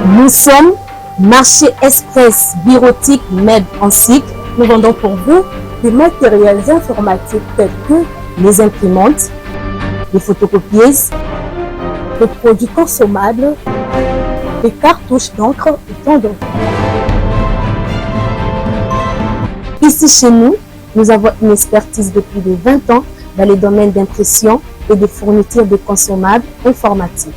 Nous sommes Marché Express Bureautique Med en cycle. Nous vendons pour vous des matériels informatiques tels que les imprimantes, les photocopieuses, des produits consommables, des cartouches d'encre et tant d'autres. Ici chez nous, nous avons une expertise de plus de 20 ans dans les domaines d'impression et de fourniture de consommables informatiques.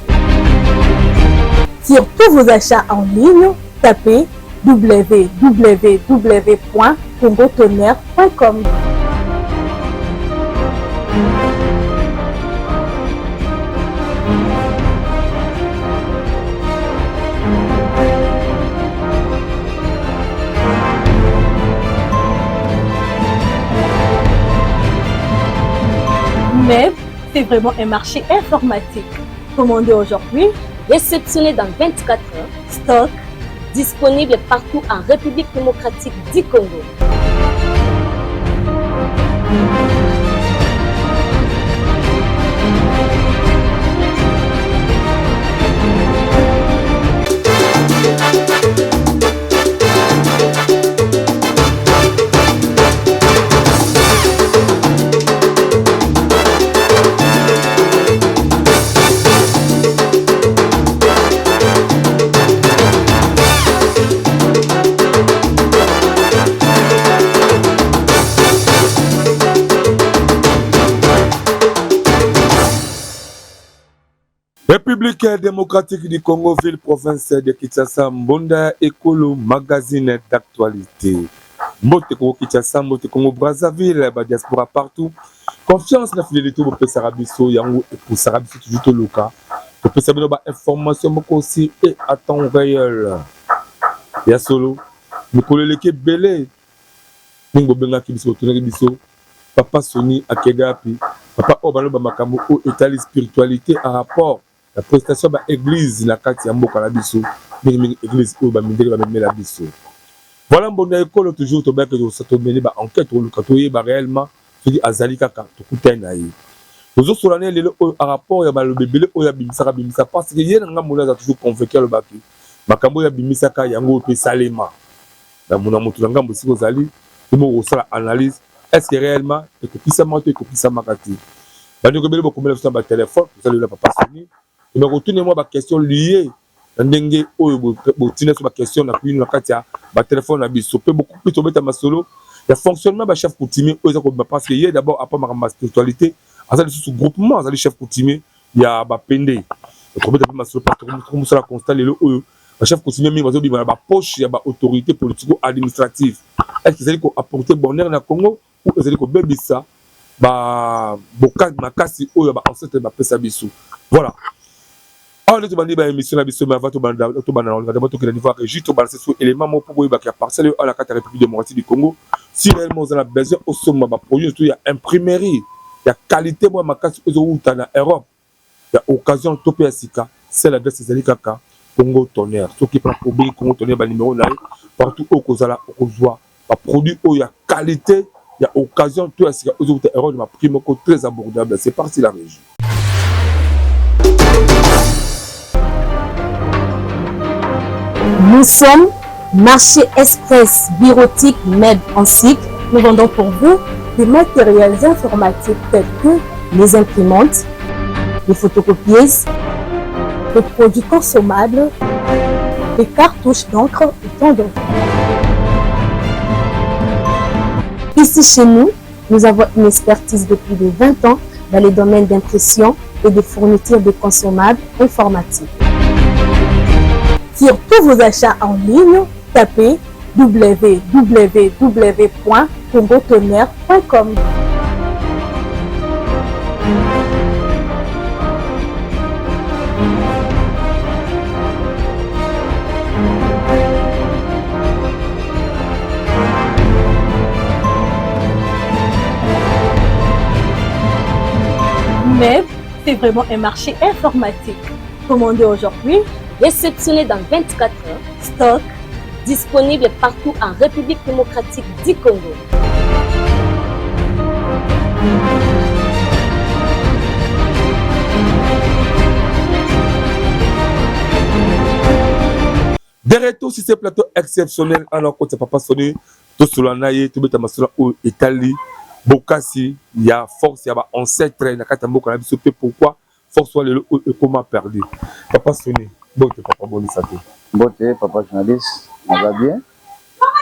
Sur tous vos achats en ligne, tapez www.congotonnerre.com. Mais c'est vraiment un marché informatique. Commandez aujourd'hui, réceptionné dans 24 heures, stock disponible partout en République démocratique du Congo. République démocratique du Congo, ville province de Kinshasa, Mbonda Ekolo, magazine d'actualité. Mbote Congo Kinshasa, Mbote Congo Brazzaville, ba diaspora partout. Confiance na fidélité bopesaka biso yango epusaka biso toujours toluka topesa bino ba information moko aussi et à temps réel. Ya solo mikolo eleki ebele mingi bobengaki biso botunaki biso papa Sony akenda wapi papa oyo baloba makambo oyo etali spiritualité en rapport na prestation ya ba eglise na kati ya mboka na biso mingi mingi eglise oyo ba mindele bamemela biso. Voilà mbonda ya ekolo toujours tobayaki tomene ba enquête toluka toyeba réellement soki azali kaka tokutani na ye tozosola na ye lelo oyo en rapport ya maloba ebele oyo abimisaka bimisa parce que ye na ngambo aza toujours convaincu alobaki makambo oyo abimisaka yango oyo mpe esalema na mona moto na ngambo esika ozali yo moko kosala analyse est ce que réellement ekokisamaka to ekokisamaka te bandeko ebele bokomela biso na batelefone tozalela papa Sony tona kotuna mwa baquestion lié na ndenge oyo botinda biso baquestion na bino na kati ya batelefone na biso mpe beaucoup plus tobeta masolo ya fonctionnement ba chef coutumier oyo eza kobima parce que ye d'abord apa makambo ya spiritualité aza lisusu groupement azali chef coutumier ya bapende tokobeta mpe masolo parce que tokomosala constat lelo oyo ba chef coutumier mingi bazobima na bapoche ya baautorité politico administrative est ce que ezali koapporter bonheur na Congo ou ezali kobebisa ba makasi oyo ya ba ancêtre bapesa biso? Voilà, awa nde tobandi ba émission na biso. Mais avant tobanda na d'abord tokende niveau ya régie, tobalance so élément moko mpo boyebaka ya parcelle oyo awa na kati ya République démocratique du Congo. Si réellement oza na besoin osomba baproduit surtout ya imprimerie ya qualité moko ya makasi oyo ezowuta na Europe, ya occasion to mpe ya sika, seule adresse ezali kaka Congo Tonnerre. Soki mpona obengi Congo Tonnerre, banimero na ye partout oyo kozala, okozwa baproduit oyo ya qualité, ya occasion to ya sika oyo ezowuta Europe na baprix moko très abordable. C'est parti, la régie. Nous sommes Marché Express Bureautique Med en cycle. Nous vendons pour vous des matériels informatiques tels que les imprimantes, les photocopieuses, des produits consommables, des cartouches d'encre et tant d'autres. Ici chez nous, nous avons une expertise de plus de 20 ans dans les domaines d'impression et de fourniture de consommables informatiques. Sur tous vos achats en ligne, tapez www.congotonnerre.com. Mais c'est vraiment un marché informatique. Commandez aujourd'hui, réceptionné dans 24 heures, stock disponible partout en République démocratique du Congo. Retour sur ce plateau exceptionnel, alors kota Papa Soni, tosolola na ye, tobeta masolo oyo etali bokasi ya force ya baancêtre na kati ya mboka na biso, mpe pourquoi force wana lelo oyo ekoma perdu. Papa Soni, mbote papa, bonisa te. Mbote papa journaliste, naza bien,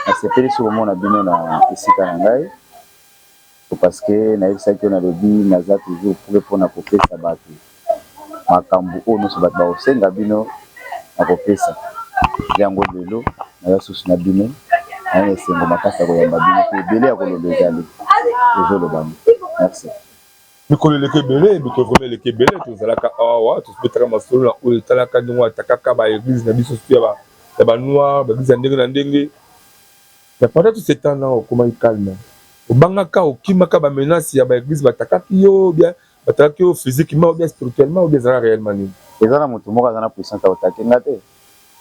nasepeli soki komona bino na esika na ngai, parce que nayebisaki yo, nalobi naza toujours prêt mpona kopesa bato makambo oyo nyonso bato bakosenga bino na kopesa yango. Lelo naza susu na bino, naye na esengo makasi ya koyamba bino, mpe ebele ya koloba ezali, tozoloba. Merci. Mikolo eleki ebele, mikolo vraiment eleki ebele, tozalaka awa, tobetaka masolo na oyo etalaka ndenge atakaka baéglise na biso, surtout ya banoir, baéglise ya ndenge na ndenge. Mais pendant tout ce temps na okomaki calme, obangaka, okimaka bamenace ya baéglise batakaki yo, bien batakaki yo physiquement ou bien spirituellement, ou bien ezalaka réellement nini? Eza na motu moko aza na puissance ya kotake nga te,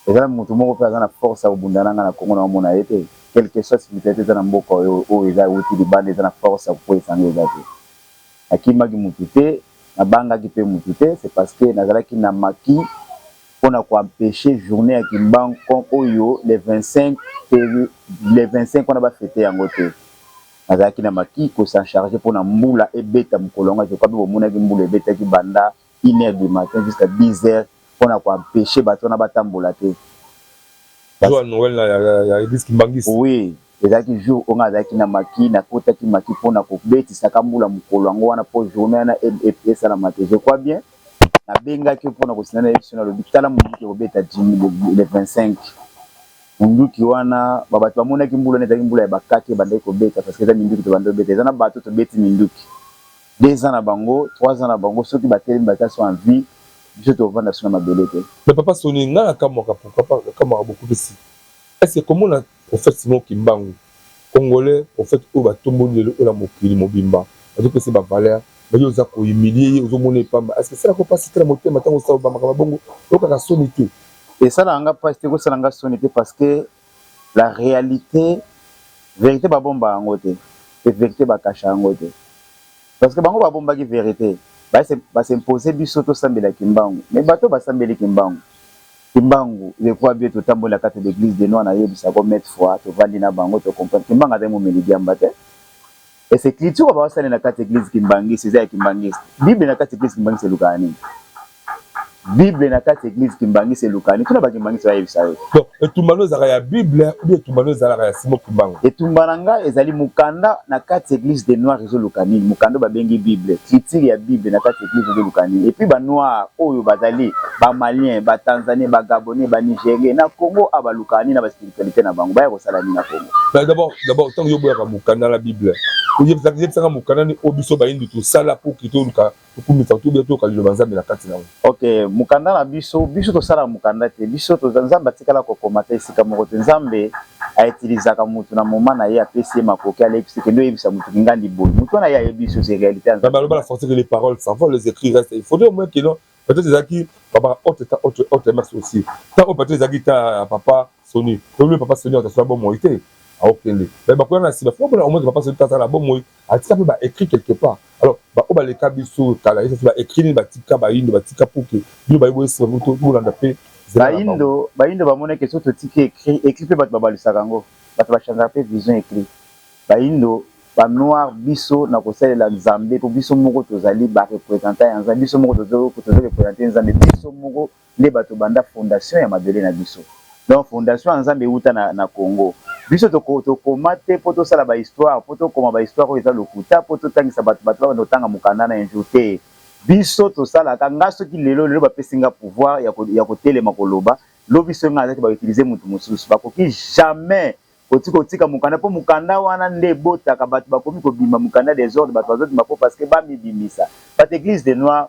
eza na motu moko mpe aza na force ya kobunda na nga na Kongo na omona ye te. Quelque soit spiritualité eza na mboka oyo, oyo eza euti libanda, eza na force ya kokweyisa yango eza te. Nakimaki mutu te, nabangaki mpe mutu te. C'est parce que nazalaki na maki mpona koempêcher journée ya Kimbangu oyo le 25, le 25 wana bafêter yango te. Nazalaki na maki kos'en charger mpona mbula ebeta mokolo yango. Je crois mpe bomonaki mbula ebetaki banda 1 heure du matin jusqu'à 10 heures mpona koempêcher bato wana batambola te. Jour Noël ya église Kimbangisi? Oui, ezalaki jour oyo nga azalaki na maki, nakotaki maki mpona kobetisaka mbula mokolo yango wana mpo journée wana esalama te. Je crois bien nabengaki mpona kosinda na biso, nalobi: tala monduki ekobeta jimi le 25. Munduki wana, bato bamonaki mbula wana ezalaki mbula ya bakaki ebandaki kobeta, parce que eza minduki tobandi kobeta. Eza na bato tobeti minduki 2 ans na bango, 3 ans na bango, soki batelemi, baza so en vie, biso tovanda so na mabele te. Mais papa Soni, nga nakamwaka, pourquoi nakamwaka beaucoup pesi, est ce que komona prophète Simon Kimbangu, congolais, prophète oyo batomboli lelo oyo na mokili mobimba, bazopesa bavaleur, baye oza kohumilie ye, ozomona epamba, est ce que esalaka mpasi te na motema ntango osala makambo bongo? Oyokaka soni te? Esalaka nga mpasi te, kosala nga soni te, parce que la réalité, vérité babomba yango te, pe vérité bakasha yango te, parce que bango babombaki vérité, bas'impose biso tosambela Kimbangu. Mais bato basambeli Kimbangu, Kimbangu, je crois bien totambola kati l'église de noir, nayebisako maintes fois, tovandi na bango, tocomprendre Kimbangu azali momeli diamba te. Ese écriture oyo baosala na kati église kimbangisi eza ya kimbangisi. Bible na kati église kimbangisi elukaka nini? Bible na kati église kimbangisi elukaka nini? Tuna bakimbangisi, bayebisa yo. Donc etumbano ezalaka ya Bible ou bien etumbano ezalaka ya Simon Kimbangu? Etumba na ngai ezali mokanda na kati église de noir ezoluka nini? Mokanda oyo babengi Bible, écriture ya Bible na kati église ezoluka nini? Et puis banoir oyo bazali bamalien, batanzanien, bagabonais, banigérien na Congo a balukaka nini na baspiritualité na bango? Baya kosala nini na Congo? D'abord, ntango yo boyaka mokanda na Bible, oyebisaka mokanda ni oyo biso bayindi tosala po ke toluka tokumisa, tobeya, toyoka liloba Nzambe na kati nango? Ok, mokanda na biso, biso tosala mokanda te. Biso Nzambe atikala kokoma te esika moko te. Nzambe autilisaka mutu na moment na ye, apesi ye makoki, alekisi: kende oyebisa mutu kingandi boye. Mutu wana ye ayebi biso, c'est réalité. Baloba na français que les paroles s'envolent, les écrits restent. Il faudrait au moins que non, peut-être ezalaki papa autre temps, autre merci aussi, tant oyo peut-être ezalaki ta papa Soni, oyo papa Soni atasala bomoi te, aokende, mais bakoya na nsima, faut au moins papa Soni tazala bomoi, atika mpe baécrit quelque part. Alors baoyo baleka biso kala, esasi baécrit nini batika, bayindo batika, pour que bino bayebi oyesima, bolanda mpe? Bayindo bamonaki so totiki écrit, écrit mpe bato babalisaka yango, bato bachangeaka mpe vision écrit. Bayindo, banoir, biso na kosalela Nzambe, mpo biso moko tozali bareprésentant ya Nzambe, biso moko tozoreprésente Nzambe, biso moko nde bato banda fondation ya mabele na biso. Donc fondation ya Nzambe euta na Congo. Biso tokoma te mpo tosala bahistoire, mpo tokoma bahistoire oyo eza lokuta, mpo totangisa bato, bato babanda kotanga mokanda na un jour te. Biso tosalaka nga soki lelo, lelo bapesi nga pouvoir ya kotelema koloba, lobi soki nga azaki, bautilize motu mosusu, bakoki jamais kotika kotika mokanda, mpo mokanda wana nde ebotaka bato bakomi kobima mokanda désordre, bato bazobima mpo parce que bamibimisa. Bato église de noir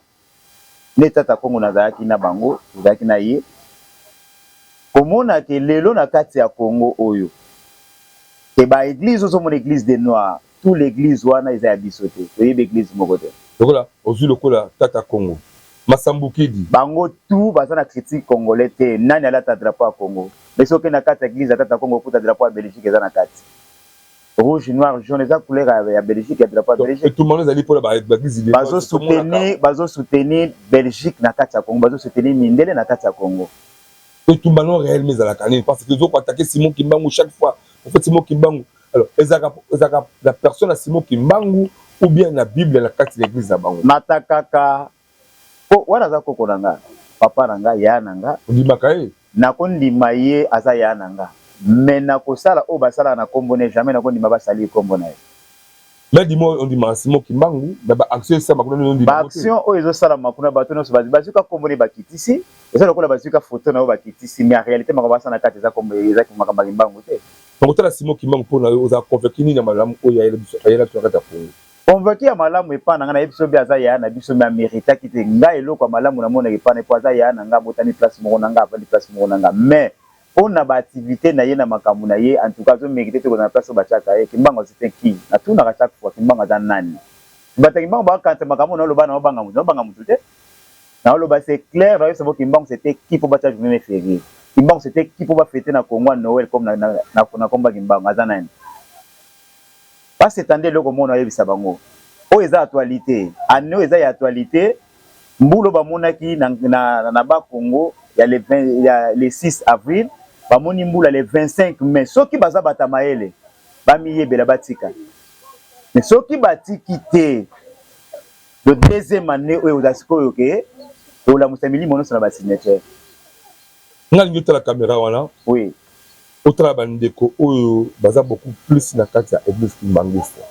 nde tata Kongo nazalaki na bango, tozalaki na ye komona ke lelo na kati ya Congo oyo ke baéglise, ozomona église de noir, tout l'église wana eza ya biso te, toyebi église moko te. Lokola ozwi lokola tata Congo Masambukidi. Bango tout baza na critique congolais te. Nani alata drapeau ya Congo? Mais soki na kati ya église ya tata Congo, okuta drapeau ya Belgique eza na kati, rouge, noir, jaune, eza couleur ya Belgique, ya drapeau ya Belgique. Etumano ezali mpona baéglise. Bazosoutenir Belgique na kati ya Congo, bazosoutenir mindele na kati ya Congo. Etumba no réellement ezalaka nini? Parce que ozoko attaquer Simon Kimbangu chaque fois. En fait, Simon Kimbangu, alors ezalaka la personne ya Simon Kimbangu ou bien na Bible na kati ya l'église na bango? Natakaka po wana aza koko na nga, papa na nga, yaya na nga. Ondimaka ye? Nakondima ye, aza yaya na nga, mais nakosala oyo basalaka na nkombo ne, jamais nakondima basali nkombo na ye. Mais dimo ondimaka Simon Kimbangu, na baaction esalama kuna nini, ondima? Baaction oyo ezosalama kuna, bato nyonso bazwi ka nkombo ne, bakitisi. Eza lokola bazwi ka foto na oyo bakitisi, mais en réalité makambo basala na kati eza nkombo, eza makambo ya Kimbangu te. Donc otala Simon Kimbangu, mpona yo ozala convaincu nini ya malamu oyo ayela biso na kati ya Congo? Convaincu ya malamu epa na ngai, nayebi biso mpe aza yaya na biso, mais ameritaki te. Ngai eloko ya malamu namonaka epa na ye, po aza yaya na ngai, abotami place moko na ngai, avandi place moko na ngai, mais mpona baactivité na ye na makambo na ye, en tout cas azomérite te kozala na place oyo batiaka ye. Kimbangu aza te ki natunaka chaque fois, Kimbangu aza nani? Bato ya Kimbangu bakanisa makambo naoloba, naobanga motu, naobanga motu te. Naoloba, c'est clair, nayebisa bo Kimbangu c'était qui mpo batia journée férié? Kimbangu c'était qui mpo bafete na Congo ya Noël comme na komba? Kimbangu aza nani? Basetande eloko moko nayebisa bango, oyo eza actualité, année oyo eza ya actualité. Mbula bamonaki na Bakongo ya le 20, ya le 6 avril, bamoni mbula le 25 mai. Soki baza bata mayele, bamiyebela, batika. Mais soki batiki te, le deuxième année oyo oza sikoyo ke tolamusa milimo nyonso na bacimetière. Nga alingi otala caméra wana. Oui. Otala bandeko oyo baza beaucoup plus na kati ya église kimbangiste,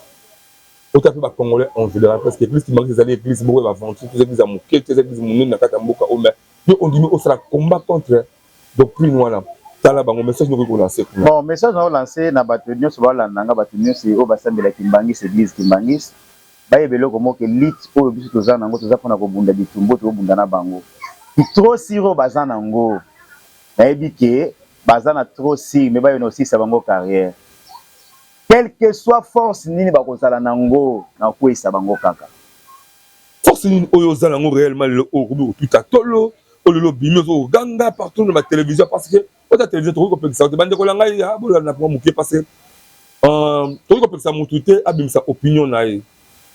otala mpe bacongolais en général, parce que église kimbangiste ezali église moko ya baventure, eza église ya moke te, eza église monene na kati ya mboka oyo. Mais yo ondimi osala combat contre doctrine wana. Tala bango, message nokoki kolancer kuna? Bon, message na olance na bato nyonso balanda nga, bato nyonso oyo basambelaki Kimbangisi, église kimbangisi, bayeba eloko moko: lutte oyo biso toza nango, toza mpona kobunda bitumbu, tobunda na bango trop sûr. Oyo baza nango, nayebi ke baza na trop sûr, mais bayeba na osilisa bango carrière, quelle que soit force nini bakozala nango, na kokweyisa bango kaka. Force nini oyo oza nango réellement lelo oyo okomi kotuta tolo, oyo lelo obimi, ozokoganga partout na batélévision? Parce que ota télévision, tokoki kopekisa te. Bandeko na ngai, bolanda mwa moke, parce que tokoki kopekisa motu te abimisa opinion na ye,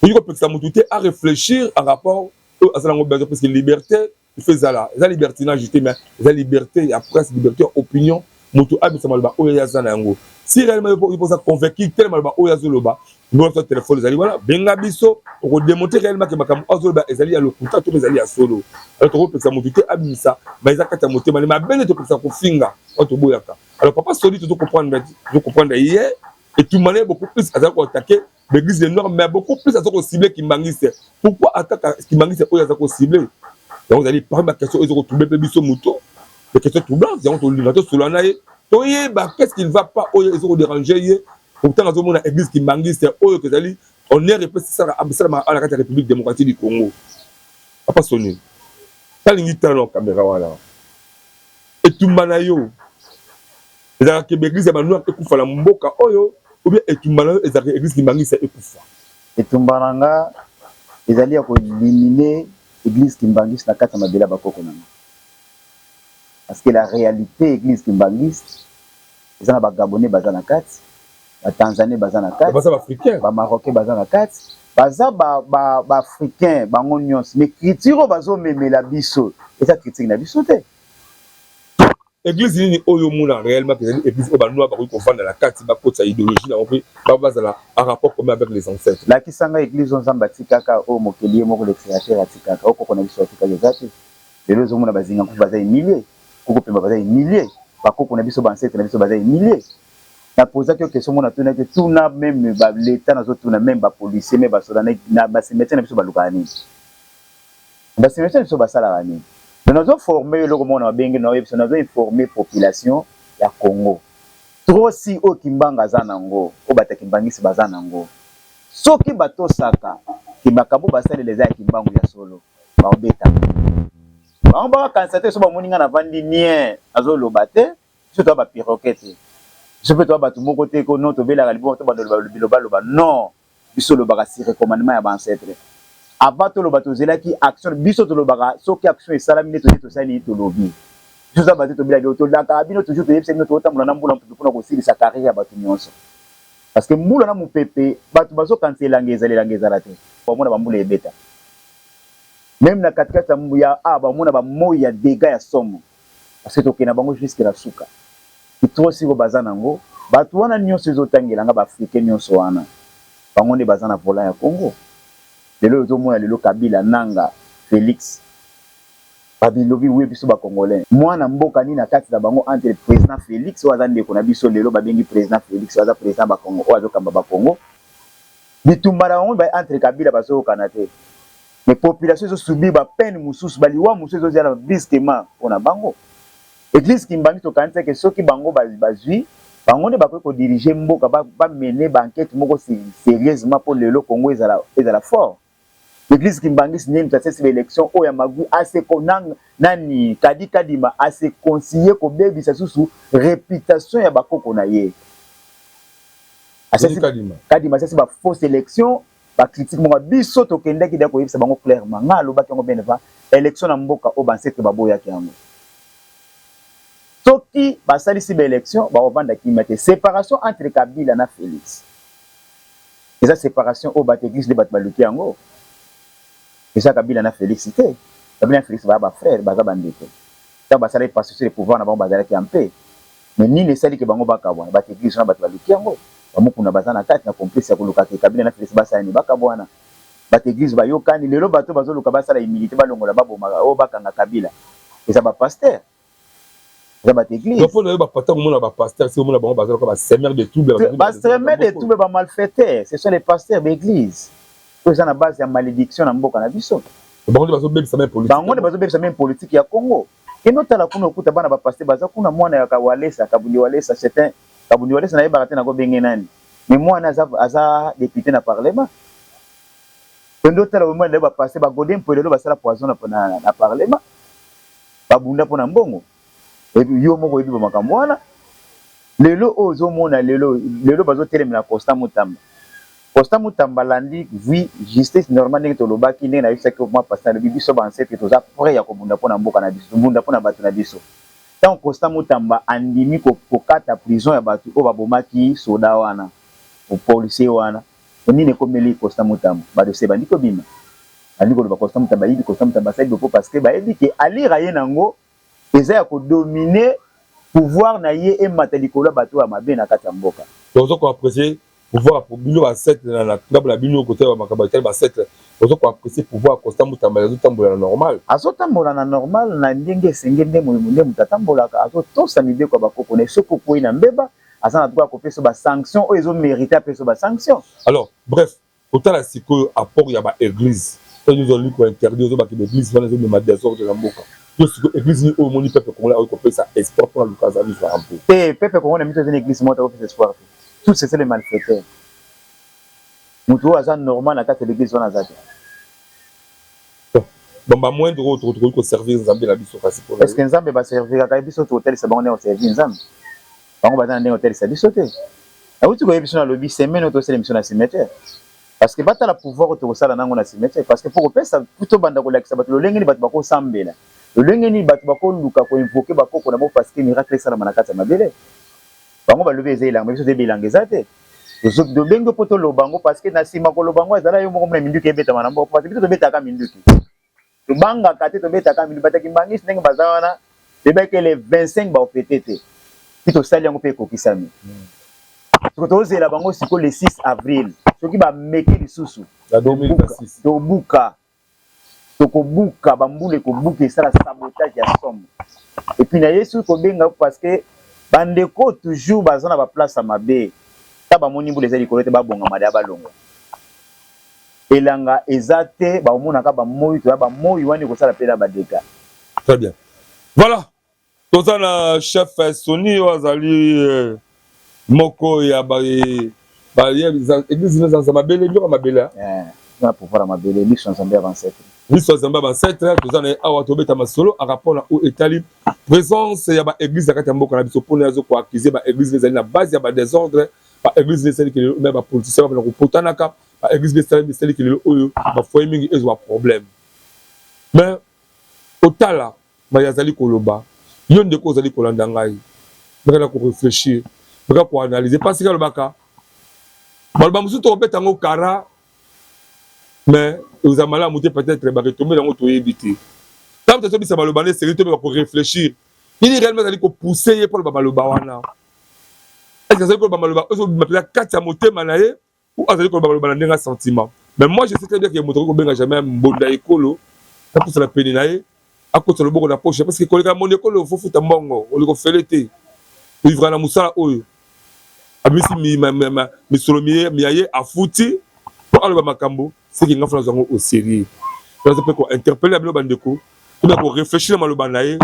tokoki kopekisa motu te aréfléchir en rapport oyo aza nango besoin, parce que liberté il faut ezala. Eza libertinage te, mais eza liberté ya presse, liberté ya opinion. Moto abimisa maloba oyo ye aza na yango. Si réellement yo oza convaincu tele maloba oyo azoloba, numéro ya telefone ezali wana, benga biso, okodémontrer réellement ke makambo azoloba ezali ya lokuta to ezali ya solo. Alors tokopekisa motu te abimisa ma eza kati ya motema ne mabe nde topekisa kofinga oyo toboyaka. Alors papa Soli, tozocomprendre ye, etumba na ye beaucoup plus azali koattaquer l'église de noir, mais beaucoup plus aza kocible kimbangiste. Pourquoi ataka kimbangiste oyo aza kocible yango? Ezali parmi baquestion oyo eza kotrouble mpe biso moto, des questions troublantes. Yango tolinga tosolola na ye, toyeba qu'est-ce qui ne va pas oyo eza kodéranger ye. Pourtant azomona église kimbangiste oyo ezali honneur epesi esalamaka na kati ya République démocratique du Congo. Papa Soni, talingi tala na caméra wana. Etumba na yo ezalaka ke baeglise ya banoir ekufa na mboka oyo, ou bien etumba na yo ezalaka église kimbangiste ekufa? Etumba na nga ezali ya koéliminer église kimbangiste na kati ya mabele ya bakoko na nga, parce que la réalité, église kimbangiste eza na bagabonais baza na kati, batanzanie baza na kati. Baza baafricain. Bamarocain baza na kati, baza baafricain bango nyonso. Mais culture oyo bazomemela biso eza culture na biso te. Église nini oyo omona réellement ezali église oyo banoir bakoki kovanda na kati, bakotisa idéologie na bango mpe bazala en rapport commun avec les ancêtres? Lakisanga église oyo Nzambe atikaka, oyo mokeli ye moko le créateur atikaka, oyo koko na biso atikaka. Eza te. Lelo ozomona bazinga nkufu baza humilie, koko pemba baza humilie, bakoko na biso, baancêtre na biso baza humilie. Napozaki yo question moko, natunaki, tuna même baleta, nazotuna même bapolicier, même basoda na bacimetière na biso balukaka nini? Bacimetière na biso basalaka nini? Donc nazoforme eloko moko na babenge na oyebiso, nazoinforme population ya Congo trop si oyo Kimbanga aza nango, oyo bato ya kimbangisi baza nango. Soki batosaka ke makambo basalela eza ya Kimbangu ya solo, baobeta bango, bakakanisa te. So bamoni nga navandi nie, nazoloba te. Biso toya baperroquet te, biso mpe toya bato moko te ko non tobelaka libongo to bando bilobaloba. Non, biso olobaka sur recommandement ya baancêtre. Avant toloba, tozelaki action. Biso tolobaka soki action esalami nde toye tosali nini, tolobi. Biso toza bato tobelaki, tolakaka bino toujours, toyebisa bino tokotambola na mbula mopepe mpona kosilisa carrière ya bato nyonso, parce que mbula na mopepe, bato bazokanisa elanga ezala, elanga ezala te. Bamona bambula ebeta même na katikati ya a, bamona bamoi ya dégâts ya somo. Parce que tokende na bango jusque na suka. Kitro siko baza nango, batu wana nionso ezo tangela nga ba africain nionso wana, bango nde baza na volant ya Congo. Lelo ozo mona lelo Kabila, Nanga, Felix ba bilobi oui biso ba congolais. Mwana mboka nini na kati na bango entre president Felix oyo aza ndeko na biso lelo ba bengi president Felix oyo aza president ba Congo oyo azo kamba ba Congo. Bitumba na bango entre Kabila bazo yokana te. Mais population ezo subir ba peine mususu, ba liwa mususu ezo zala brusquement pona bango. Eglise Kimbanguiste tokanisa ke soki bango bazui, bango nde bakoki ko diriger mboka, ba mener ba enquetes moko serieusement po lelo Congo ezala ezala fort. Eglise Kimbanguiste nde mutu asalisi ba elections oyo ya magui a se nani Kadi Kadima a se conseiller kobebisa susu reputation ya ba koko na ye. Asalisi Kadima asalisi ba fausses elections. Ba critique moko biso tokendaki deja koyebisa bango clairement nga alobaki yango bien avant election na mboka oyo ba ancetres baboyaki yango soki basalisi ba election bakovanda kimia te separation entre Kabila na Felix eza separation oyo bato eglise nde bato baluki yango eza Kabila na Felix te Kabila na Felix baza ba frère baza ba ndeko ntango basalaki passation de pouvoir na bango bazalaki en paix Mais nini esali ke bango bakabwana? Batu eglise wana batu baluki yango. Ba Mukuna baza na kati na complice ya koluka ke Kabila na Felix basala nini? Bakabwana. Batu eglise bayokani. Lelo batu oyo bazoluka basala humilite balongola baboma oh bakanga Kabila eza ba pasteurs. Eza batu eglise. Donc pona yo ba tango omona ba pasteurs si omona bango baza lokola ba semeurs de trouble ba semeurs de trouble ba malfaiteurs ce sont les pasteurs ba eglise oyo eza na base ya malediction na mboka na biso. Bango nde bazobebisa meme politique. Bango nde bazobebisa meme politique ya Congo. Kende otala kuna okuta bana ba pasteur baza kuna mwana ya walesa kabundi walesa c'est un kabundi walesa nayebaka te nako benge nani mais mwana aza aza depute na parlement kende otala omona lelo ba pasteur ba gode mpo lelo basala poison na, na, na parlement babunda mpo na mbongo yo moko oyebi ba makambo wana Lelo oyo ozo mona lelo lelo bazo telemela constant mutamba constant mutamba alandi vie justice normal ndenge tolobaki ndenge nayebisaki yo mwa pasteur alobi biso ba ancetre toza pret ya kobunda pona mboka na biso tobunda pona batu na biso tango constant mutamba andimi kokata prison ya batu oyo babomaki soda wana policier wana nini ekomeli constant mutamba ba dossier ebandi kobima bandi koloba constant mutamba ayibi constant mutamba asali bopo parce que bayebi ke alire aye nango Eza ya ko dominer pouvoir na ye emata likolo ya bato ya mabe na kati ya mboka. Donc ozo ko apprecier pouvoir ya bino ba ancetres na ngambo na bino kotala ba makambo etali ba ancetres ozo ko apprecier pouvoir ya Constant Mutamba azo tambola na normal? Azo tambola na normal na ndenge esengeli nde nde moto atambolaka azo tosa mibeko ya ba koko na ye soki okweyi na mbeba aza na droit ya kopesa yo ba sanctions oyo ezo meriter apesa yo ba sanctions. Alors bref Kotala sikoyo apport ya ba eglise tango yo ozali ko interdire ozo bake ba eglise wana ezo mema desordre na mboka yo sikoyo eglise nini oyo omoni peuple congolais akoki kopesa espoir pona luka aza vivre en paix? Te peuple congolais na miso eza na eglise moko te akopesa espoir te tous ce sont les malfaiteurs mutu oyo aza normal na kati ya l'eglise wana aza te. Bon ba moindre oyo tokoki ko servir nzambe na biso kasi pona est ce que nzambe ba serviraka ye biso tokotalisa bango ndenge ko servir nzambe bango baza na ndenge kotalisa biso te Nawuti koyebi biso nalobi semaine oyo tosala emission na cimetière parce que batala pouvoir oyo tokosala nango na cimetière parce que po kopesa po tobanda kolakisa bato lolenge nini bato bakosambela lolenge nini bato bakoluka ko invoquer bakoko na bango parce que miracle esalama na kati ya mabele bango balobi eza elanga biso toyebi elanga eza te tobengi po toloba yango parce que na nsima koloba yango azala yo moko mona minduki ebetama na mboka parce que biso tobetaka minduki Tobangaka te tobetaka minduki bato ya kimbanguiste ndenge baza wana toyebaki ke le 25 bako fete te ti tosali yango pe ekokisami siko tozela bango siko le 6 avril soki bameki lisusu tobuka tokobuka bambula ekobuka esala sabotage ya somo epuis na ye soki kobenga parce que bandeko toujours baza na baplace ya mabe ta bamoni mbula eza likolo te babongama deya balongwa Elanga eza te bakomonaka ba moyi toya ba moyi wana ekosala pe na ba degats. Très bien. Voilà. Toza na chef Sony oyo azali moko ya ba ba église nini eza mabele biloko ya mabele. Eh, na pouvoir ya mabele miso ya Nzambe ya ancêtre. Miso ya Nzambe ya ancêtre toza na ye awa tobeta masolo en rapport na oyo etali présence ya ba église na kati ya mboka na biso mpona azo ko accuser ba église ezali na base ya ba désordre ba église esali kelelo na ba politiciens ba kopotanaka Ba eglise besali besali kelelo oyo ba foyer mingi ezwa problème. Mais otala maye azali koloba yo ndeko ozali kolanda ngai meka na ko reflechir meka ko analyser parce que alobaka maloba mosusu tokobeta yango kara mais eza malamu te peut-être ba retombées yango toyebi te. Ntango tozobisa maloba nde esengeli tomeka ko reflechir. Nini réellement ezali kopousser ye mpo aloba maloba wana? Est-ce azali koloba maloba oyo ezobima mpenza kati ya motema na ye ou azali koloba maloba na ndenge ya sentiment? Mais moi, je sais très bien que moto akoki kobenga jamais mbonda ekolo apusana pene na ye, akotisa loboko na poche, parce que koleka mbonda ekolo, fofuta mbongo, olingi ofele te kovivre na mosala oyo. Abimisi misolo miya ye, afuti mpo aloba makambo. Seki nga fona yango au sérieux. Naza mpe kointerpeller na bino bandeko mpona koréfléchir na maloba na ye.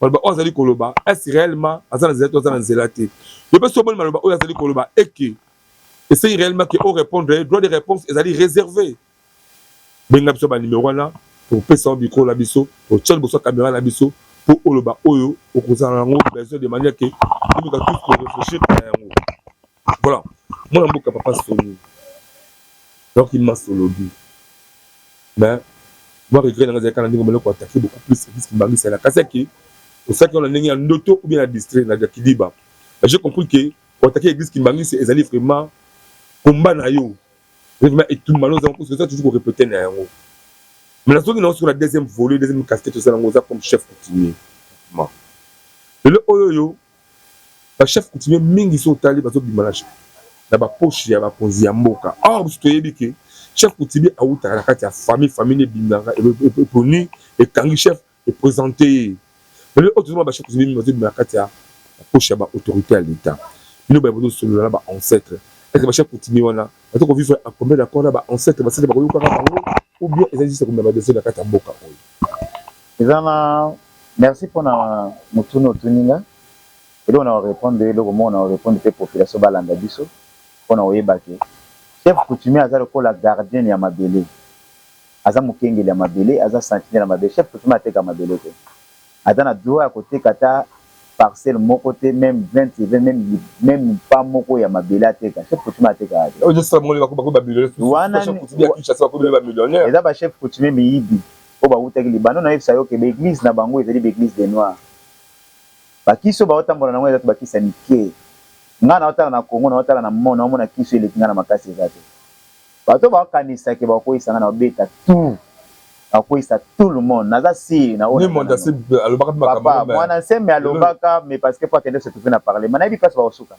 Maloba oyo azali koloba, est réellement aza na nzela to aza na nzela te? Yo mpe so omoni maloba oyo azali koloba eke essaye réellement ke orépondre ye, droit de réponse ezali réservé. Benga biso banuméro wana, topesa yo micro na biso, totia liboso ya caméra na biso mpo oloba oyo okozala yango besoin, de manière ke tomeka tous koréfléchir na yango. Voilà, mwana mboka papa Soni, donc immense olobi, mais moi, regret nanga ezalaki na ndenge omoni koattaquer beaucoup plus église Kimbanguiste na kasi ake osalaki wana ndenge ya ndoto ou bien na distrait na kidiba. J'ai compris que koattaquer église Kimbanguiste ezali vraiment combat na yo, vraiment etumba no ozango, eza toujours korépéter na yango. Mais nazongi nango sikoyo na deuxième volet, deuxième casquette osala yango, oza comme chef coutumier. Lelo oyo oyo bachef coutumier mingi so otali, bazobima na bapoche ya bakonzi ya mboka. Or biso toyebi ke chef coutumier awutaka na kati ya famille. Famille ebimaka, eponi, ekangi chef, eprésente ye. Lelo oyo tozomona bachef coutumier mingi bazobima na kati ya bapoche ya baautorité ya l'État. Bino baye bozosolola na baancêtre, est-ce bachef coutumier wana baza kovivre en combien d'accord na baancêtre? Basete bakoyokaka bango ou bien eza juste komema badesordre na kati ya mboka oyo? Eza na merci mpona motuna otuni nga. Eloko na korépondre, eloko moko na korépondre mpe population balanda biso mpona koyeba ke chef coutumier aza lokola gardien ya mabele, aza mokengeli ya mabele, aza sentinelle ya mabele. Chef coutumier ateka mabele te, aza na droit ya koteka ata parcelle moko te, même 20, 20, même pas moko ya mabele ateka. Chef coutumier atekaka te. Wana eza bachef coutumier miyibi oyo bawutaki libanda. Nayebisa yo ke baéglise na bango ezali baéglise de noir. Bakisi oyo baotambola nango eza to bakisi ya mike. Ngai naotala na Congo, naotala na mo naomona kisi oyo eleki ngai na makasi eza te. Bato baokanisaki bakoyisa ngai na babeta tout, bakoyisa tout le monde. Naza sire na papa Mwana Nsemi alobaka, mais parce que po akende se trouve na parlement, nayebi place bakosuka.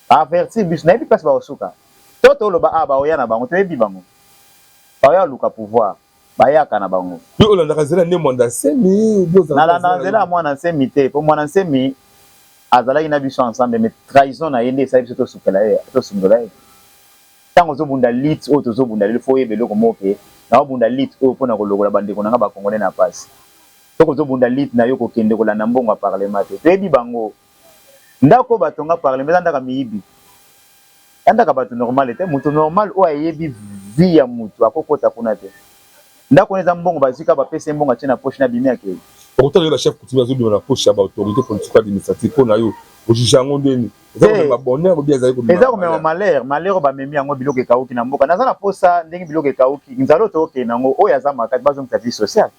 Avertir biso, nayebi place bakosuka. To toloba a baoya na bango, toyebi bango, baoya luka pouvoir, bayaka na bango. Yo olandaka nzela nde Mwanda Nsemi? Nalandaka nzela ya Mwana Nsemi te, po Mwana Nsemi azalaki na biso ensemble, mais trahison na ye nde esali biso tosukela ye, tosundola ye. Ntango ozobunda lutte oyo tozobunda lelo, fo oyeba eloko moko ke naobunda lutte oyo mpona kolokola bandeko na nga bakongolais na pasi. Soki ozobunda lutte na yo, kokende kolanda mbongo ya parlement te. Toyebi bango. Ndako oyo batonga parlement eza ndako ya miyibi, ya ndako ya bato normal te. Moto normal oyo ayebi vie ya motu akokota kuna te. Ndako wana eza mbongo bazwi kaka, bapesi ye mbongo, atie na poche na abimi, akei. Okotala yo bachef coutumier azobima na poche ya baautorité politique, administrative, mpo na yo ojuge yango ndeni? Eza komema bonheur ou bien ezali komema? Eza komema malheur. Malheur oyo bamemi yango, biloko ekauki na mboka. Naza na posa ndenge biloko ekauki, nzala oyo tookende yango oyo aza makasi. Bazongisa vie sociale,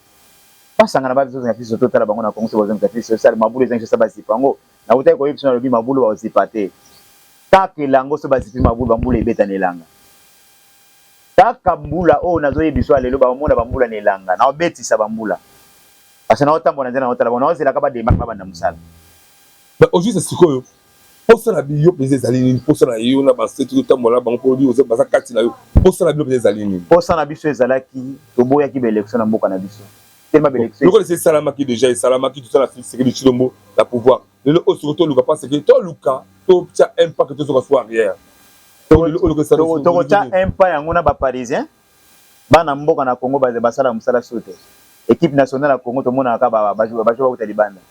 basangana, bazongisa vie sociale. Totala bango na Kongo so bazongisa vie sociale. Mabulu ezangi sosa, bazipa yango. Nautaki koyebi biso, nalobi mabulu bakozipa te kaka elango. So bazipi mabulu, bambula ebeta na elanga. Kaka mbula oyo nazoyebi biso ya lelo, bamona bambula na elanga. Naobetisa bambula parce que naotambola nzela, naotala bango, naozelaka bademaka, babanda mosala. Au juste sikoyo, mposa na biyo mpenza ezali nini? Mposa na yo na baseti otambola bango, mpo baza kati na yo, mposa na bino mpenza ezali nini? Mposa na biso ezalaki, toboyaki baélection na mboka na biso telema baélection. Lokola esi esalamaki déjà, esalamaki, tosala Tshisekedi Tshilombo na pouvoir lelo oyo. Sikoyo toluka, parce que toluka totia un pas que tozoka so arrière. Tokotia un pas yango na baparisien. Bana mboka na Congo basala mosala so te. Équipe nationale ya Congo, tomonaka bajo bauta libanda.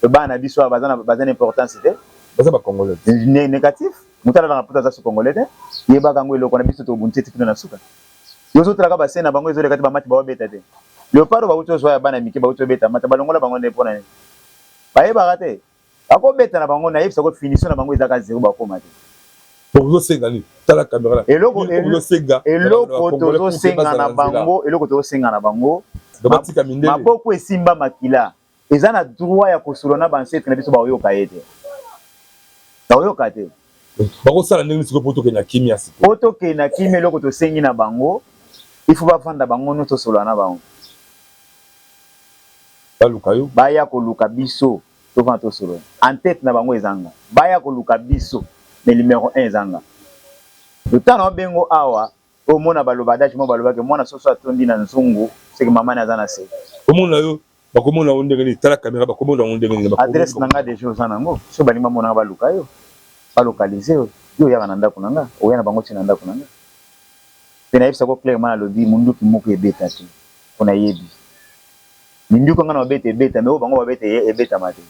Bana na biso baza na importance te. Baza bacongolais. Négatif. Moto alalaka poto aza so congolais te. Yebaka yango, eloko na biso tobundisi eti kuna na suka. Yo ozotalaka basene na bango ezoleka te, bamati baobeta te. Léopard bauti ozwa ya bana mike, bauti obeta mata, balongola bango nde mpona nini? Bayebaka te, bakobeta na bango. Nayebisa ko finition na bango ezaka zero, bakoma te. Ozosenga nini? Tala caméra. Eloko tozosenga na bango, eloko tozosenga na bango, maboko esimba makila eza na droit ya kosolola na baancêtre na biso. Bakoyoka ye te, bakoyoka te. Bakosala ndenge sikoyo po tokende na kimia sikoyo? Po tokende na kimia, eloko tosengi na bango, il faut bavanda bango nyonso, tosolola na bango. Baluka yo? Baya koluka biso. Tovanda tosolola. En tete na bango eza nga. Baya koluka biso mais numero un eza nga. Lotango nao bengo awa omona baloba adage moko baloba ke mwana soso atondi na nzungu seke mama ne aza na se. Omona yo bakomona yo ndenge nini tala camera bakomona yo ndenge nini. Adresse na nga dejà oza na ngo soki balingi bamona nga baluka yo ba localiser yo yo oyaka na ndaku na nga oya na bango ti na ndaku na nga pe nayebisaka yo clairement nalobi munduki moko ebeta te po nayebi Minduki nga na obeta ebeta mais oyo bango babeta ebetama te.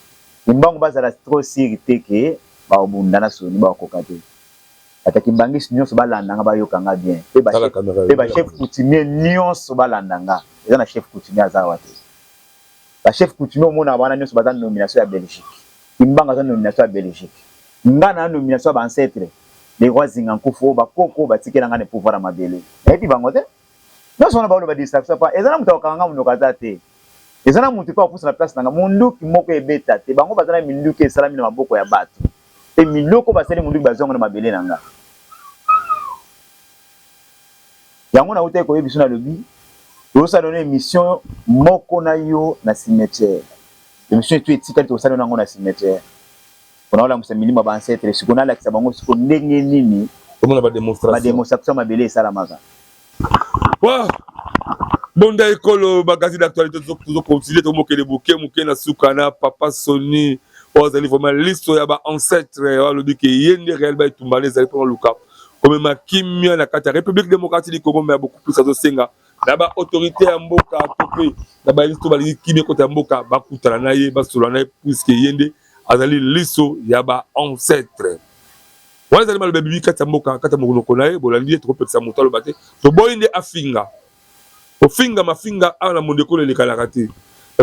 Kimbangu bazala trop sur te que bakobunda na Sony bakokoka te. Bato ya kimbanguiste nionso balanda nga bayoka nga bien pe ba chef pe ba chef coutumier nionso balanda nga eza na chef coutumier aza awa te. Ba chef coutumier omonaka wana nionso baza nomination ya Belgique. Kimbangu aza nomination ya Belgique. Nga na nomination ya ba ancetres le roi Zinga Nkufu oyo ba koko batikela nga na pouvoir ya mabele. Nayebi bango te. Nionso wana baoloba distraction pa eza na moto akokanga nga monoko aza te eza na moto pe akopusa na place na nga munduki moko ebeta te bango baza na minduki esalami na maboko ya bato pe miloko basali munduki bazwa yango na mabele na nga yango nawutaki koyebiso nalobi tozosala no emission moko na yo na cimetière emission etu etikali tokosala yango na cimetière pona olamusa milimo ya ba ancetres sikoyo nalakisa bango sikoyo ndenge nini Omona ba demonstration. Ba demonstration mabele esalamaka. Wah! Bonda ekolo magazine d'actualité tozo continuer tomokele buke muke na suka na papa Sony oyo azali vraiment liso ya ba ancêtres oyo alobi ke ye nde réellement etumba na ezali mpona luka komema kimia na kati ya République démocratique du Congo mais beaucoup plus azosenga na ba autorité ya mboka to mpe na baye to balingi kimia ekota ya mboka bakutana na ye basolola na ye puisque ye nde azali liso ya ba ancêtres. Wana ezali maloba ebimi kati ya mboka, kati ya monoko na ye. Bolandi ye, tokopekisa moto aloba te. Toboyi nde afinga. Kofinga mafinga awa na mondekolo elekanaka te.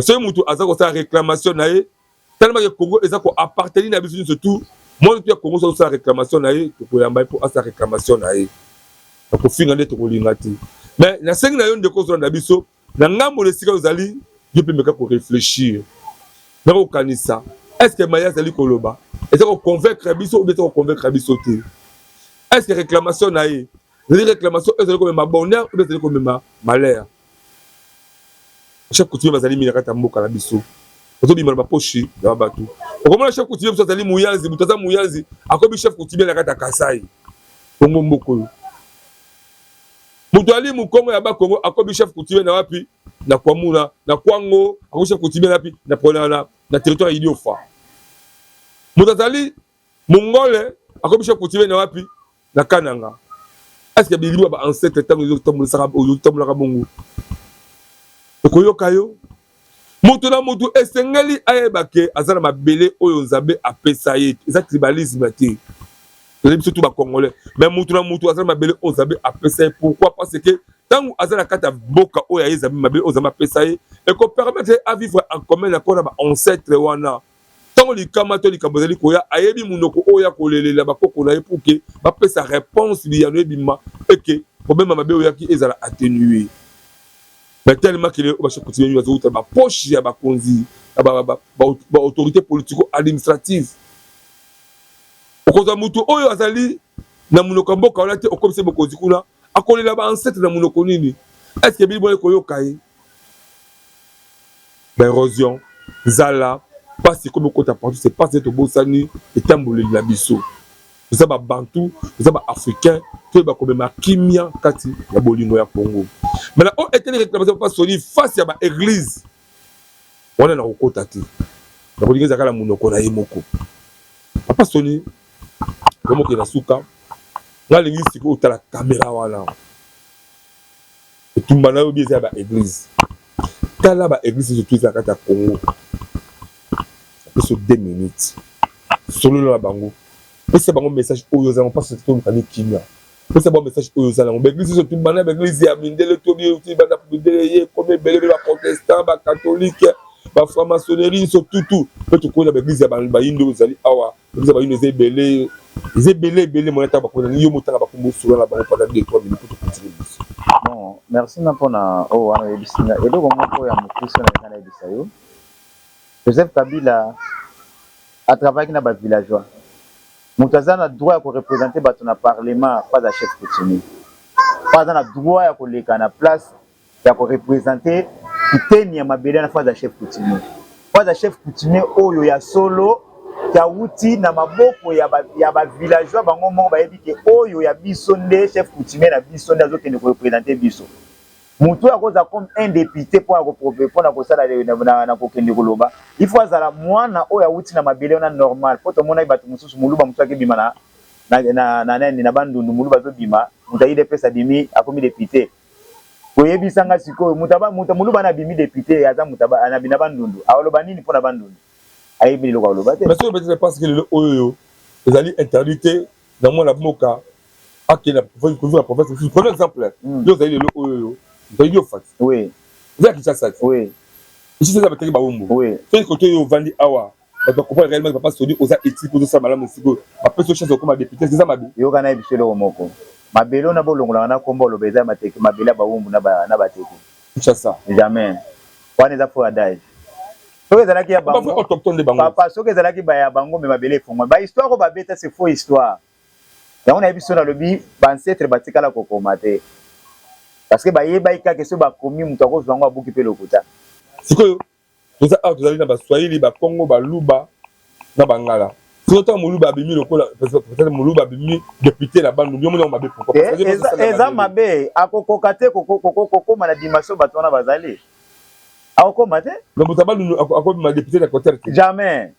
Soki moto aza kosala reclamation na ye, tellement que Congo eza ko appartenir na biso nyonso tout, mwana tout ya Congo soki azosala reclamation na ye, tokoyamba ye mpo asala reclamation na ye. Na kofinga nde tokolinga te. Mais nasengi na yo ndeko ozolanda biso, Na ngambo na esika ozali, yo mpe meka ko reflechir, meka kokanisa, est ce que maye azali koloba eza ko convaincre biso ou bien eza ko convaincre biso te? Est ce que reclamation na ye ezali reclamation oyo ezali komema bonheur ou bien ezali komema malheur? Chef coutumier bazali mingi na kati ya mboka na biso, bazobima na baposhi ya bato. Okomona chef coutumier mosusu azali muyanzi, moto aza muyanzi akomi chef coutumier na kati ya Kasai. Kongo mboka oyo. Moto ali mukongo ya Bakongo akomi chef coutumier na wapi? Na Kwamuna, na Kwango, akomi chef coutumier na wapi? Na, na, na territoire ya Idiofa. Moto azali Mongole akomi chef coutumier na wapi? Na Kananga. Est-ce que bilimo ya ba ancêtres ntango ezotambolaka bongo ekoyoka yo? Moto na moto esengeli ayeba ke aza na mabele oyo Nzambe apesa ye. Eza tribalisme te. Tozali biso tout ba congolais. Mais moto na moto aza na mabele oyo Nzambe apesa ye. Pourquoi? Parce que tango aza na kati ya mboka oyo ya ye Nzambe, mabele oyo Nzambe apesa ye, eko permettre ye a vivre en commun na na ba ancetres wana. Tango likama to likambo ezali koya, ayebi monoko oyo ya kolelela ba koko na ye pour que bapesa reponse, biyano ebima et que problème ya mabe oyo eyaki ezala attenuer. Mais tellement que ba chef coutumier bazo wuta ba poche ya bakonzi ya ba, ba, ba, ba autorité politico administrative. Okozwa mutu oyo azali na munoko ya mboka wana te, okomisi ye mokonzi kuna, akolela ba ancêtre na munoko nini? Est ce que bino boye koyoka ye? Ba erosion, nzala, pasi ekomi kokota partout, c'est parce que tobosani etamboleli na biso. Toza ba bantu, toza ba africain, toyeba komema kimia kati ya bolingo ya Congo. Mais na oyo etali reclamation papa Sony face ya ba eglise wana nakokota te. Nakolinga ezalaka na monoko na ye moko. Papa Sony komokende na suka, nga alingi sikoyo otala camera wana. Etumba na yo bi eza ya ba eglise. Tala ba eglise nionso tout eza na kati ya Congo. Napesi yo 2 minutes. Solola na bango. Pesa bango message oyo oza nango parce que toluka nde kimia. Pesa bango message oyo oza nango. Ba eglise nionso tout banda ba eglise ya mindele to bi euti banda mindele eye ekomi ebele pe ba protestant, ba catholique, ba franc-maçonnerie nionso tout tout. Pe tokomi na ba eglise ya bayindo oyo ezali awa. Eglise ya bayindo eza ebele. Eza ebele ebele moyen ata bakomi na yo motanga bakombo solola na bango pendant 2 3 minutes po to continuer biso. Bon, merci na pona oyo wana oyebisi nga. Eloko moko ya mokuse na linga nayebisa yo. Joseph Kabila a travaillaki na ba villageois. Moto aza na droit ya ko representer bato na parlement pas aza chef coutumier. Po aza na droit ya koleka na place ya ko representer kiteni ya mabele na faut aza chef coutumier. Po aza chef coutumier oyo ya solo ke awuti na maboko ya ba ya ba villageois bango moko bayebi ke oyo ya biso nde chef coutumier na biso nde azokende ko representer biso. Mutu oyo akozala comme un depute pona ko pona kosala na kokende koloba il faut azala mwana oyo awuti na mabele wana normal po tomonaki batu mosusu muluba mosusu akebima na na na nani na Bandundu muluba azobima mutu ya udps abimi akomi depute. Boyebisa nga sikoyo mutu aba mutu muluba wana abimi depute aza mutu aba na na bandundu aloba nini pona bandundu ayebi eloko aloba te. Mais soki peut-etre parce que lelo oyo ezali interdit te na mwana mboka akende kovivre na province mosusu. Prenons exemple yo ozali lelo oyo ozali yo Fatshi. Oui. Oza ya Kinshasa te. Oui. Kinshasa eza bateki bawumbu. Oui. Soki kote oyo ovandi awa bato ba comprendre réellement papa Sony oza éthique ozo sala malamu sikoyo bapesi yo chance okoma député eza mabe. Yoka na biso eloko moko mabele wana bolongolaka na kombo oloba eza mateke mabele ya bawumbu na ba na bateke. Kinshasa. Jamais wana eza faux adage soki ezalaki ya bango autochtone bango papa soki ezalaki ba ya bango mais mabele efongwami ba histoire oyo babeta c'est faux histoire yango nayebi so nalobi ba ancêtre batikala kokoma te parce que bayebaki kaka soki bakomi moto akozwa yango abuki mpe lokuta. Sikoyo Toza awa tozali na ba swahili, ba kongo, ba luba na ba ngala. Soki otanga muluba abimi lokola peut-être muluba abimi depute na Bandundu yo omoni yango mabe pourquoi? Parce que eza, eza mabe akokoka te kokoma na dimension bato wana bazali akokoma te. Mais moto ya Bandundu akobima depute na Equateur te. Jamais.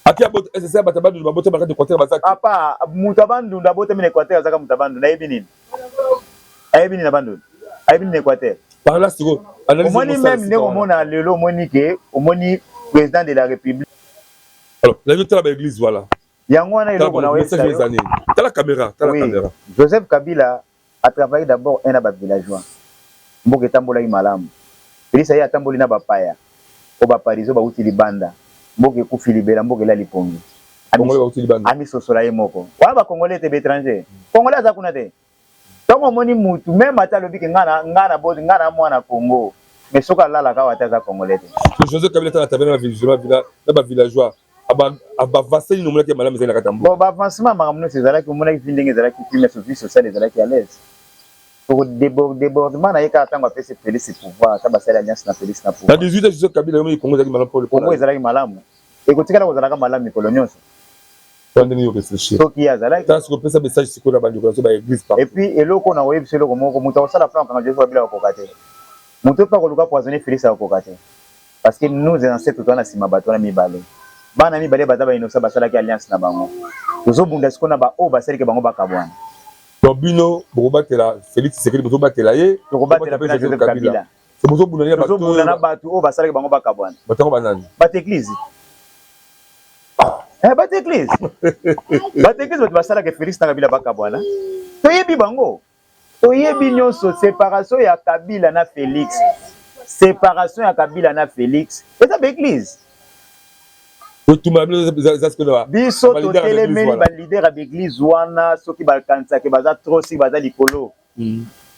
Ake abota SSR bato ya Bandundu babotama kati Equateur baza te. Papa moto ya Bandundu abotami na Equateur azaka moto ya Bandundu ayebi nini? Ayebi nini na Bandundu? Ayebi nini na Equateur? Par là sikoyo analyse omoni meme ndenge omona lelo omoni ke omoni président de la République. Alors, la tala ba église voilà. Yango wana eloko na oyebisa yo. Tala caméra, tala caméra. Joseph Kabila a travaille d'abord un na ba villageois mboka etambolaki malamu Felix aye atamboli na ba paya oyo ba parizo bawuti libanda mboka ekufi libela mboka elali pongi amisosola ye moko wana ba congolais te ba etranger congolais aza kuna te tango omoni mutu meme ata alobi ke nga na nga na nga na mwana Congo mais soki alalaka awa te aza congolais te. Joseph Kabila tala tabela na ba villageois Aba avance nini omonaki ya malamu ezali na kati ya mboka? Bon, ba avancement makambo nyonso ezalaki, omonaki vie ndenge ezalaki kimia, vie sociale ezalaki à l'aise. Toko débordement na ye kaka tango apesi Felix pouvoir, ata basali alliance na Felix na pouvoir. Na 18 ans Joseph Kabila yomoni Congo ezalaki malamu po Congo ezalaki malamu. Ekotikala kozalaka malamu mikolo nyonso. Tala ndenge yo réfléchir. Soki ye azalaki. Tala sikoyo pesa message sikoyo na bandeko na biso ba église partout. Et puis eloko na koyebisa eloko moko, moto akosala plan akanga Joseph Kabila akokoka te. Moto pe akoluka poisonner Felix akokoka te. Parce que nous ancêtres toza na sima batu wana mibale. Bana mibale baza ba innocent basalaki alliance na bango. Tozo bunda sikoyo na ba oyo basali ke bango bakabwana. Donc bino bokobatela Felix Tshisekedi bozobatela ye, tokobatela pe na Joseph Kabila. So bozobunda na bato tozobunda na batu oyo basalaki bango bakabwana. Bato yango banani? Bato eglise. Eh, bato eglise. Bato eglise bato basalaka Felix na Kabila bakabwana. Toyebi bango. Toyebi nionso separation ya Kabila na Felix separation ya Kabila na Felix eza ba eglise. Biso totelemeli ba leader ya ba eglise wana soki bakanisaka ke baza trop soki baza likolo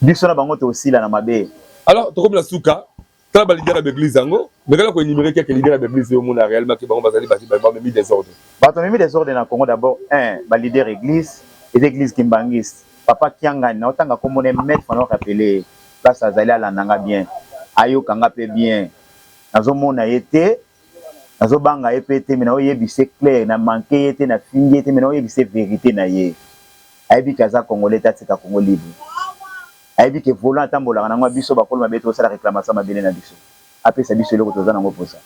biso na bango tokosila na mabe. Alors tokomi na suka Tala ba leader ya ba eglise yango, mekala ko enumerer quelques leaders ya ba eglise oyo omona reellement que bango bazali ba memi desordre. Bato bamemi desordre na Congo d'abord un ba leader eglise eza eglise kimbanguiste papa kiangani nao tanga kombo naye maintes fois nao rappeler ye place azali alanda nga bien ayoka nga pe bien nazo mona ye te nazo banga ye pe te mais nao yebisa ye clair na manque ye te na fingi ye te mais nao yebisa ye verite na ye ayebi ke aza congolais te atika Congo libre. Ayebi ke volant atambolaka nango ya biso bakolo mabele tozosala reclamation ya mabele na biso. Apesa biso eloko toza nango posa.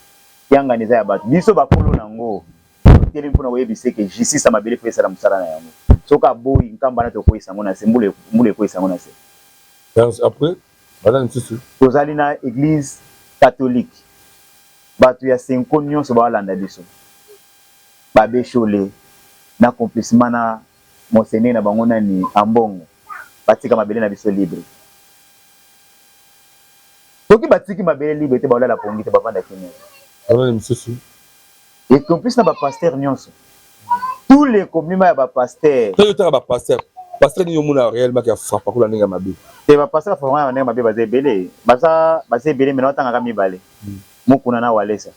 Kiangani eza ya batu. Biso bakolo nango totelemi pona koyebisa ye ke justice ya mabele faut esala musala na yango. Soki aboyi nkamba wana tokokweyisa yango na se, mbula mbula ekweyisa yango na se. Après baza lisusu? Tozali na eglise catholique. Batu ya cenco nionso baolanda biso. Ba abbe Shole na complicement na Monseigneur na bango nani Ambongo batika mabele na biso libre. Soki batiki mabele libre te bakolala pongi te bavanda kimia. Banani misusu? Et complice na ba pasteurs nionso. Tous les komlima ya ba pasteurs. Soki otanga ba pasteurs, pasteur nini omona reellement ke a frappa kuna ndenge ya mabe? Te ba pasteurs ba frappaka na ndenge ya mabe baza ebele. Baza baza ebele mais naotanga kaka mibale. Mukuna na Walesa.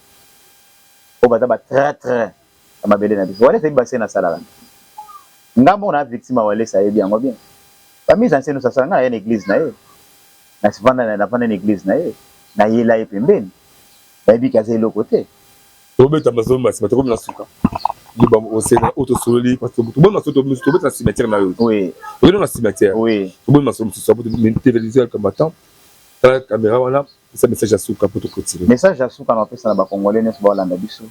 Oyo baza ba traitres. Ya mabele na biso. Walesa ayebi ba scène asalaka. Nga moko na victime ya Walesa ayebi yango bien. Ba mise en scène nionso asala nga naya na eglise na ye. Na vanda na vanda na eglise na ye. Na yela ye pembeni. Nayebi ke aza eloko te. Tobeta masolo mbasi bato komi na suka. Liba osena oyo tosololi parce que toboni masolo tobeta na cimetière na yo. Oui. Tokende na cimetière. Oui. Toboni masolo mosusu apo télévision ya combattant. Tala caméra wana pesa message ya suka po toclôturer. Message ya suka na kopesa na ba congolais nyonso baolanda biso.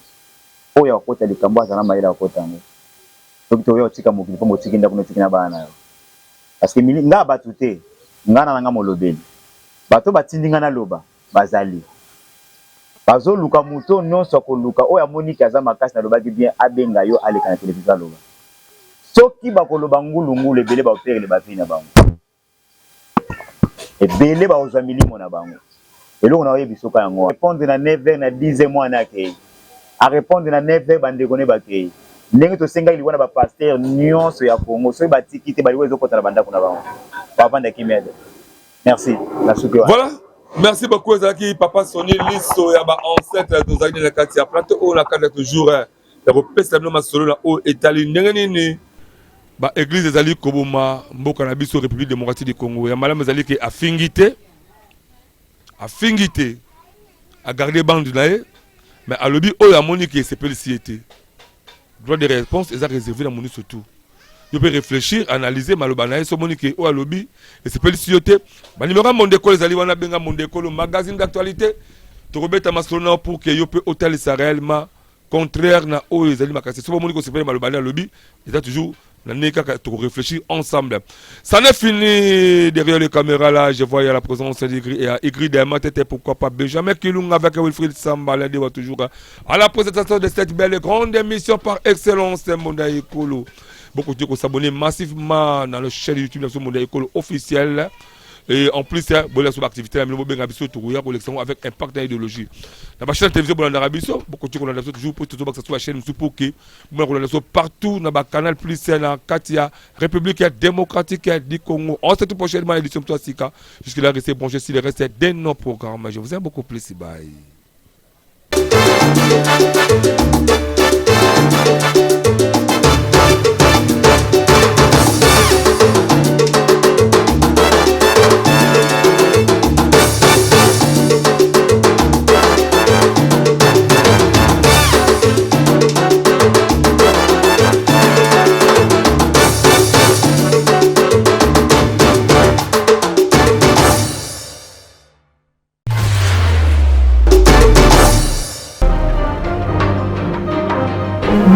Oyo akota likambo azala mayele akota yango. Soki toya otika mokili mpo motiki ndako notiki na bana na yo. Parce que nga bato te, nga na nga molobeli. Bato batindi nga naloba bazali. Bazoluka moto nyonso akoluka oyo amoni ke aza makasi nalobaki bien abenga yo aleka na television aloba. Soki bakoloba ngulu ngulu ebele baoperele ba vie na bango. Ebele bakozwa milimo na bango. Eloko na oyebi soka yango. Répondre na 9h na 10h mwana akei. A répondre na 9h bandeko ne bakei. Ndenge tosengaki liwa na ba pasteur nyonso ya Congo soki batiki te baliwa ezokota na bandako na bango. Bavanda kimia te. Merci. Nasuki wana. Voilà. Merci beaucoup ezalaki papa Sony Liso ya ba ancêtre tozalaki na kati ya plateau oyo na kati ya toujours ya kopesa bino masolo na oyo etali ndenge nini ba église ezali koboma mboka na biso République démocratique du Congo. Ya malamu ezali ke afingi te, afingi te, agarde bande na ye, mais alobi oyo amoni ke esepelisi ye te. Droit de réponse eza réservé na moni surtout. Yo peut réfléchir, analyser maloba na ye so moni ke oyo alobi esepelisi yo te. Ba numéro ya Mondekolo ezali wana, benga Mondekolo magazine d'actualité. Tokobeta masolo na pour que yo peut otalisa réellement contraire na oyo ezali makasi. So bomoni kosepela maloba na alobi eza toujours na ndenge kaka toko réfléchir ensemble. Ça n'est fini derrière les caméras là, je vois il y a la présence d'Igri et Igri derrière ma tête, pourquoi pas Benjamin Kilunga avec Wilfried Samba, la débat toujours à la présentation de cette belle et grande émission par excellence Mbonda Ekolo. Beaucoup de s'abonner massivement dans la chaîne YouTube de Mbonda Ekolo officielle. Et en plus, bon, la activité, la benga biso tokoya collection avec impact na idéologie. Na ba chaîne télévision bolanda biso, beaucoup de kolanda biso toujours pour toujours baksa sur la chaîne mosusu pour que bona kolanda biso partout na ba canal plus na kati ya République démocratique du Congo. On se retrouve prochainement à l'édition 3 Sika. Jusque là, restez branchés sur le reste de nos programmes. Je vous aime beaucoup plus. Bye.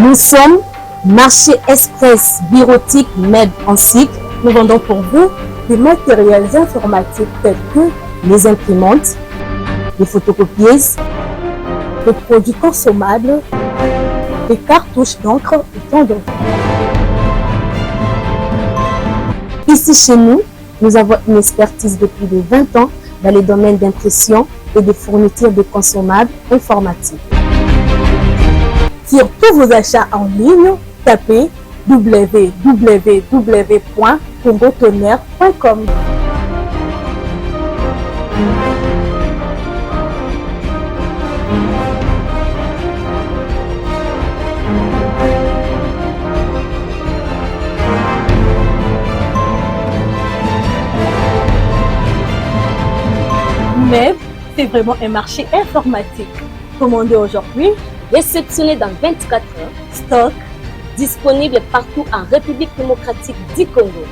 Nous sommes Marché Express Bureautique Med en cycle. Nous vendons pour vous des matériels informatiques tels que les imprimantes, les photocopieuses, des produits consommables, des cartouches d'encre et tant d'autres. Ici chez nous, nous avons une expertise de plus de 20 ans dans les domaines d'impression et de fourniture de consommables informatiques. Sur tous vos achats en ligne, tapez www.congotonnerre.com. Mais c'est vraiment un marché informatique. Commandez aujourd'hui, réceptionné dans 24 heures, stock disponible partout en République démocratique du Congo.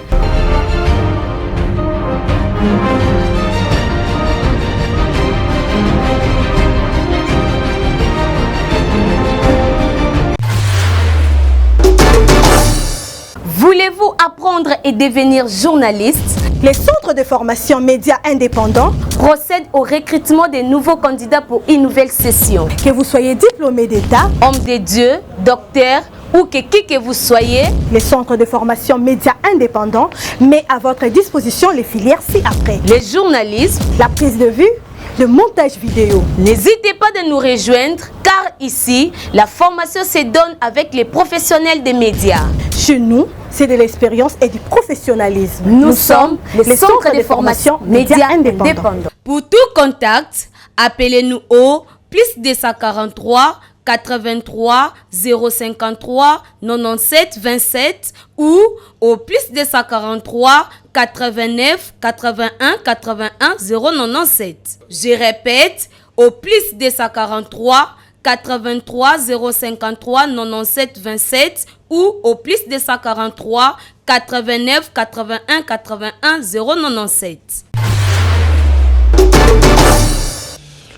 Voulez-vous apprendre et devenir journaliste? Les centres de formation médias indépendants procèdent au recrutement des nouveaux candidats pour une nouvelle session. Que vous soyez diplômé d'État, homme de Dieu, docteur ou que qui que vous soyez, les centres de formation médias indépendants met à votre disposition les filières ci-après. Les journalistes, la prise de vue, le montage vidéo. N'hésitez pas de nous rejoindre car ici, la formation se donne avec les professionnels des médias. Chez nous, c'est de l'expérience et du professionnalisme. Nous, Nous sommes les centres de formation médias indépendants. Pour tout contact, appelez-nous au plus 243 83 053 97 27 ou au plus 243 89 81 81 097. Je répète, au plus 243 83 053 97 27 ou au plus 243 89 81 81 097.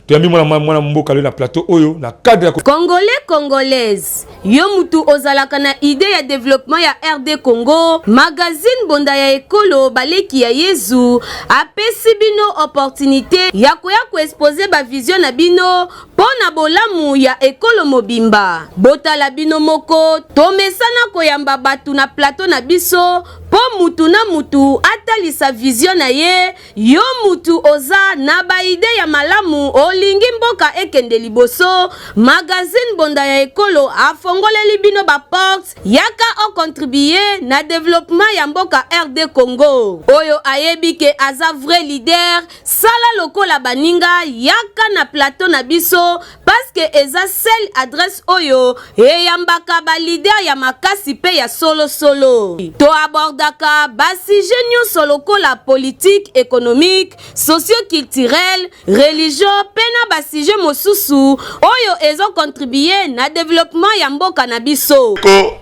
Toyambi mwana mwana mboka lelo na plateau oyo na cadre ya Congolais, Congolaise, yo mutu ozalaka na idee ya developpement ya RD Congo, magazine Bonda ya Ekolo Baleki ya Yezu apesi bino opportunité ya koya koexpose ba vision na bino mpo na bolamu ya ekolo mobimba. Botala bino moko, tomesana koyamba bato na plateau na biso mpo mutu na mutu atalisa vision na ye. Yo mutu oza na ba idee ya malamu, olingi mboka ekende liboso, magazine Bonda ya Ekolo afongoleli bino ba porte, yaka o contribuer na developpement ya mboka RD Congo. Oyo ayebi ke aza vrai leader, sala lokola baninga, yaka na plateau na biso parce que eza seule adresse oyo eyambaka ba leader ya makasi pe ya solo solo. To abordaka ba sujet nyonso lokola politique, économique, socio-culturel, religion pe na ba sujet mosusu oyo ezo contribuer na développement ya mboka na biso. Ko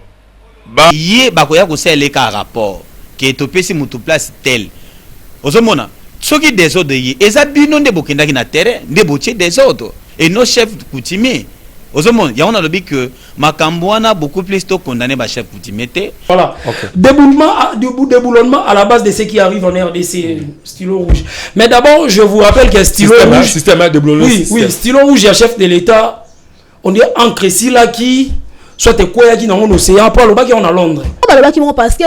ba. Ye bakoya kosalela ye kaka rapport ke topesi mutu place tel ozomona soki desordre eye eza bino nde bokendaki na terrain nde botie desordre et nos chefs coutumiers ozomona yango nalobi que makambo wana beaucoup plus to condamner ba chefs coutumiers te. Voilà. Okay. Déboulement, à, déboulonnement à la base de ce qui arrive en RDC, stylo rouge. Mais d'abord, je vous rappelle que stylo système, rouge. Système, hein, déboulonnement. Oui, système. oui, stylo rouge, il y a chef de l'État. On dit encre qui soit ekweyaki nango na océan mpo alobaki yango na Londres. Balobaki bongo parce que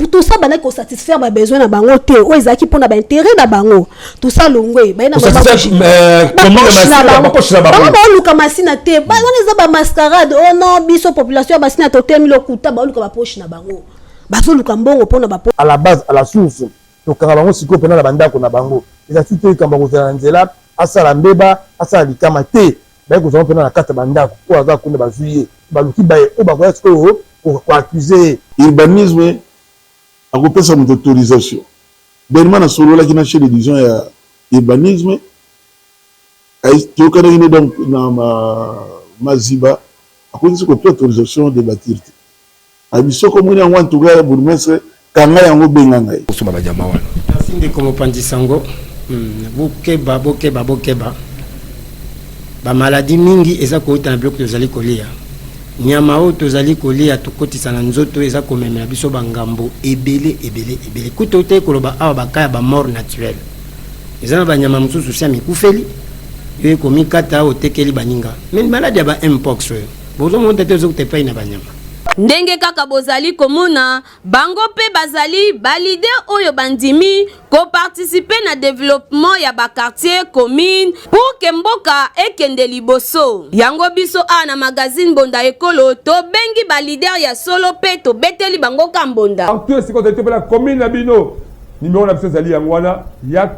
tout ça bandaki kosatisfaire babesoin na bango te, oyo ezalaki mpona baintérêt na bango. Tout ça longwe baye na bango, baoluka Masina te, wana eza bamascarade. Oh non, biso population ya Masina totemi lokuta, baoluka bapoche na bango, bazoluka mbongo mpona bapo. À la base, à la source, tokanga bango sikoyo mpena na bandako na bango. Eza ti te likambo ya kozala na nzela, asala mbeba, asala likama te. Baye kozwa mpena na kati ya bandako oyo aza kuna, bazwi ye, baluki baye oyo bakoya sikoyo koaccuser ye. Urbanisme akopesa moto autorisation. Dernièrement nasololaki na chef de division ya urbanisme, toyokanaki ne donc na Maziba akokisi kopesa autorisation de bâtir te. Abi soki omoni yango, en tout cas bourgmestre, kanga yango, benga ngai. Kosomba badiama wana. Merci ndeko mopanzi sango. Bokeba, bokeba, bokeba. Bamaladi mingi eza kouta na biloko tozali kolia. Nyama oyo tozali kolia, tokotisa na nzoto, eza komemela biso bangambo ebele ebele ebele. Kuta te koloba awa baka ya bamort naturelle, eza na banyama mosusu si ya mikufeli, yo ekomikata, otekeli baninga. Mais maladi ya ba mpox oyo bozomona te, ezokuta epai na banyama. Ndenge kaka bozali komona, bango mpe bazali baleader oyo bandimi koparticiper na développement ya baquartier, commune, pour ke mboka ekende liboso. Yango biso awa na magazine Bonda Ekolo tobengi baleader ya solo mpe tobeteli bango ka mbonda. Partout esika ozali te, mpe na commune na bino, numéro na biso ezali yango wana ya.